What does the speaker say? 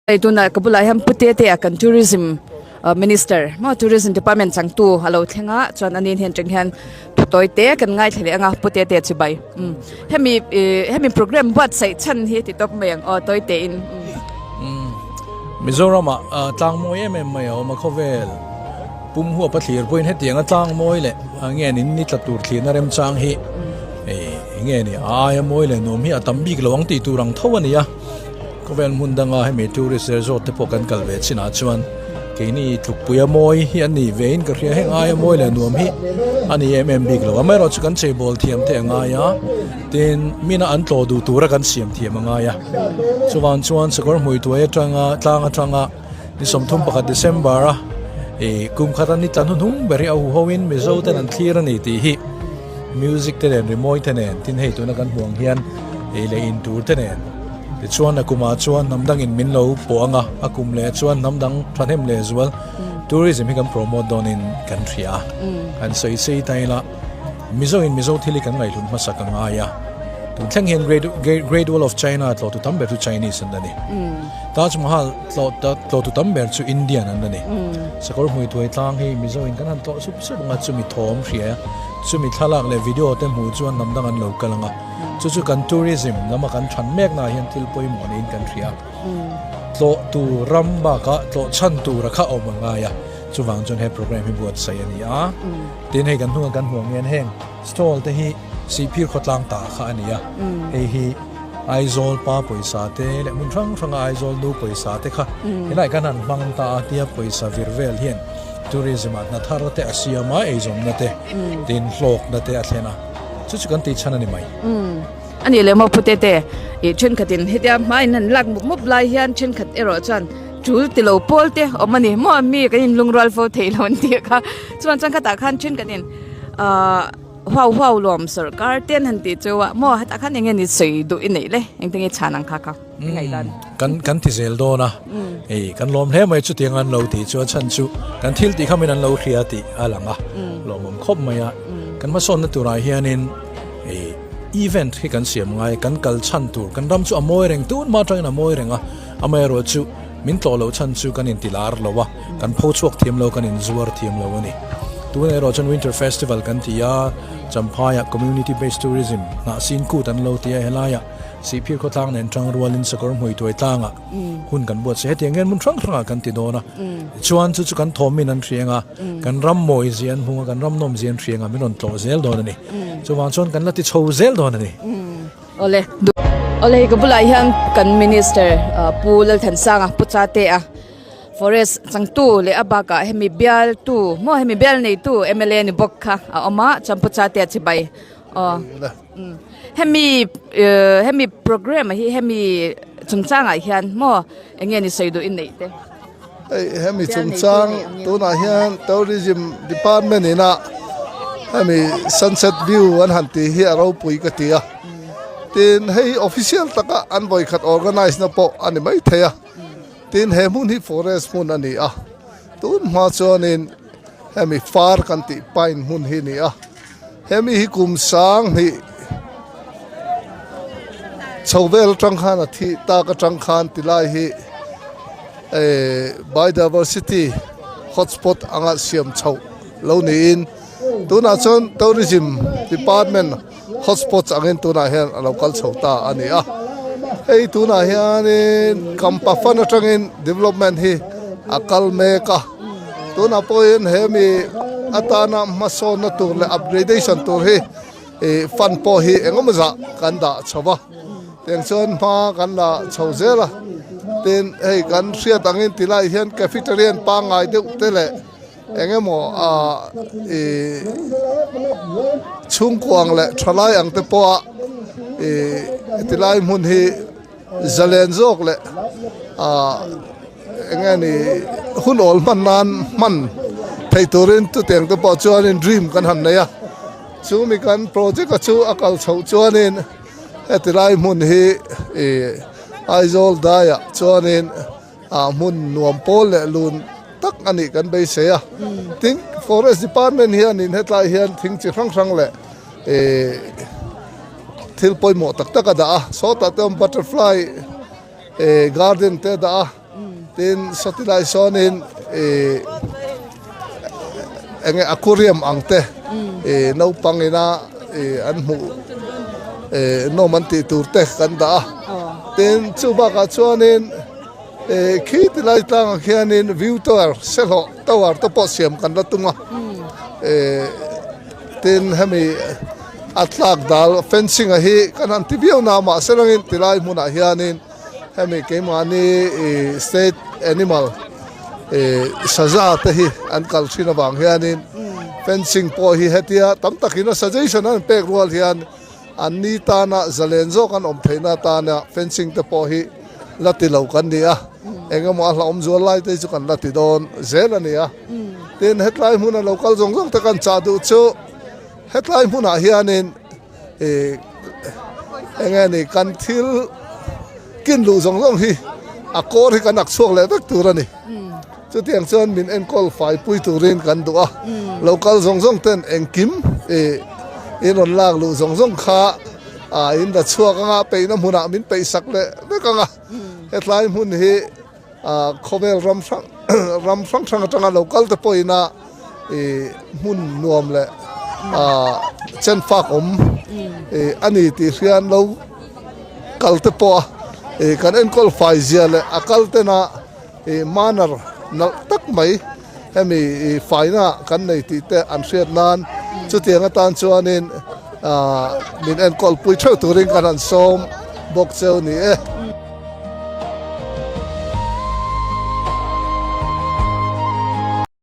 Hei tunah ka bulah hian Pu Tetea kan Tourism Minister maw Tourism Department changtu a lo thleng a chuan ani hnen atang hian thu tawi te kan ngaithla leh ang a Pu Tetea chu bai umm hemi ih hemi programme buatsaih chhan hi ti tawp mai ang aw tawi te in umm Mizoram ah tlang mawi em em mai a awm a khawvel pum huap a thlir pawhin hetiang a tlang mawi leh nge nin ni tla tur thlirna remchang hi eng nge ni a aia mawi leh nuam hi a tam bik lo ang tih tur ang tho a ni a. Khawvel hmun danga hemi tourist resort te pawh kan kal ve chinah chuan keini tlukpuia mawi hi an ni vein ka hria heng aia mawi leh nuam hi a ni em em bik lo amaherawhchu kan cheibawl thiam te a ngai a tin mina an tlawh duh tura kan siam thiam a ngai a chuvang chuan sakawr hmui tuai atanga tlang atanga ni 31 December a ih kum khat a ni tla hnuhnung ber hi a huho in Mizo ten an thlir a ni tih hi music te nen rimawi te nen tin hei tuna kan hmuh ang hian ei leh in tur te nen tichuan a kumah chuan hnam dangin min lo pawh ang a a kum leh chuan hnam dang thahnem leh zual tourism hi kan promote dawnin kan hria a kan sawi sei ta ila Mizo in Mizo thil hi kan ngaihhlut hmasa ka ngai a tun thleng hian Great Great Wall of China tlawh tu tam ber chu Chinese an la ni Taj Mahal tlawh tlawh tu tam ber chu Indian an la ni Sakawr hmui thuai tlang hi Mizo in kan han tlawh sup sup anga chumi thawm hria chumi thlalak leh video te hmuh chuan hnam dang an lo kal anga chu chu kan tourism lama kan than mek na hian thil pawimawh niin kan hria tlawh tur ram bakah tlawh chhan tur a kha awm a ngai a chuvang chuan he program hi buatsaih a ni a. Tin hei kan hnunga kan hmuh ang hian heng stall te hi Sihphir khawtlang ta kha a ni a, hei hi Aizawl pa pawisa te leh hmun hrang hranga Aizawl nu pawisa te kha helai kan han hmang ta a tia pawisa vir vel hian tourism ah hna thar te a siam a, eizawnna te tin hlawkna te a thlen a, chu chu kan tih chhan a ni mai. A nih leh maw Pu Tete, ih thenkhatin hetia hmain han lak mup mup lai hian thenkhat erawh chuan tul ti lo pawl te awm a ni maw mi kan inlungrual fo thei lo an tih kha. Chuan chuan khatah khan thenkhatin ahh huau huau lawm sawrkar te an han tih chu a maw hetah khan eng nge ni sawi duh i neih le engtin nge chhan ang kha kha i ngaihdan. Kan kan ti zel dawn a, hei kan lawm hle mai chutiang an lo tih chuan chhan chu kan thil tih kha min an lo hria tih a lang a, lawmawm khawp mai a. Kan hmasawnna turah hianin hei event hi kan siam ngai kan kal chhan tur kan ram chu a mawi reng tun hma atangin a mawi reng a amaherawh chu min tlawh loh chhan chu kan inti lar lo a kan pho chhuak thiam lo kan inzuar thiam lo a ni tunah erawh chuan winter festival kan ti a Champhaiah community based tourism hnahsin kut an lo ti a helaiah Sihphir khawtlang nen tang rualin sakawr hmui tuai tlangah hun kan buatsaih hetiang hian hmun hrang hrangah kan ti dawn a tichuan chu chu kan thawmin an hriang a kan ram mawi zia an hmung a kan ram nawm zia an hriang a min rawn tlawh zel dawn a ni chuvang chuan kan la ti chho zel dawn a ni. Awle awle hei ka bulah hian kan minister Pu Lalthansanga Pu Chatea forest changtu leh a bakah hemi bialtu maw hemi bial neitu mla ni bawk kha a awm a chuan Pu Chatea chibai aw. Hemi hemi programme hi hemi chungchangah hian maw eng nge ni sawi duh i neih te? Hei hemi chungchang tunah hian tourism department ina hemi sunset view an han tih hi a ropui ka ti a tin hei official taka an vawikhat organize na pawh a ni maithei a tin he hmun hi forest hmun a ni a tun hma chuanin hemi far kan tih pine hmun hi a ni a. Hemi hi kum sang hnih chho vel atang khan a thih tak atang khan tilai hi eh biodiversity hotspot anga siam chhoh lo niin tunah chuan tourism department hotspots angin tunah hian a lo kal chho ta a ni a hei tunah hianin Kampafan atangin development hi a kal mek a. Tunah pawhin he mi atana hmasawnna tur leh upgradation tur hi ih fund pawh hi engemaw zah kan dah chho va tiang chuan hma kan la chho zel a tin hei kan hriat angin ti lai hian cafeteria pangngai deuh te leh engemaw ah ih chhungkuang leh thalai ang te pawha ih tilai hmun hi. Zalen zawk leh ah eng nge ni hun awl hman nan hman thei turin chutiang te pawh chuanin dream kan han nei a chu mi kan project a chu a kal chhoh chuanin heti lai hmun hi ih Aizawl daiah chuanin ah hmun nuam pawl leh lun tak a nih kan beisei a tin forest department hianin hetlai hian thing chi hrang hrang leh ih thil pawimawh tak tak a dah a sawtah te awm butterfly eh garden te a dah a. Tin, sawti lai sawnin ih enge aquarium ang te ih naupang ina ih an hmuh ih nawm an tih tur te kan dah a. Tin, chu bakah chuanin ih khi ti lai tlangah khianin view tower sehlawh tower te pawh siam kan la tum a. Ih tin hemi a tlak dal fencing a hi kan han ti viau na mahse rangin ti lai hmunah hianin Hemi keimahni ih state animal ih saza te hi an kal thin avang hianin fencing pawh hi hetia tam takin a suggestion an pek rual hian an ni tana zalen zawk an awm theihna atana fencing te pawh hi la ti lo kan ni a, engemaw a hlauhawm zual lai te hi chu kan la ti dawn zel a ni a. Tin, hetlai hmuna lo kal zawng zawng te kan chah duh chu hetlai hmunah hianin Ih eng nge ni kan thil kin luh zawng zawng hi a kawr hi kan ak chhuak leh vek tur a ni. Chutiang chuan min enkawl fai pui turin kan duh a, lo kal zawng zawng ten engkim ih in rawn lak luh zawng zawng kha ah in la chhuak anga peihna hmunah min peih sak leh vek ang a, hetlai hmun hi. Khawvel ram hrang ram hrang hrang atanga lo kal te pawhin a ih hmun nuam leh ah chen fak awm ih a ni tih hrian lo kal te pawh a ih kan enkawl fai zia leh a kal tena ih manner nalh tak mai hemi ih faina kan nei tih te an hriat nan chutiang atan chuanin ah min enkawl pui theuh turin kan han sawm bawk cheu ni e.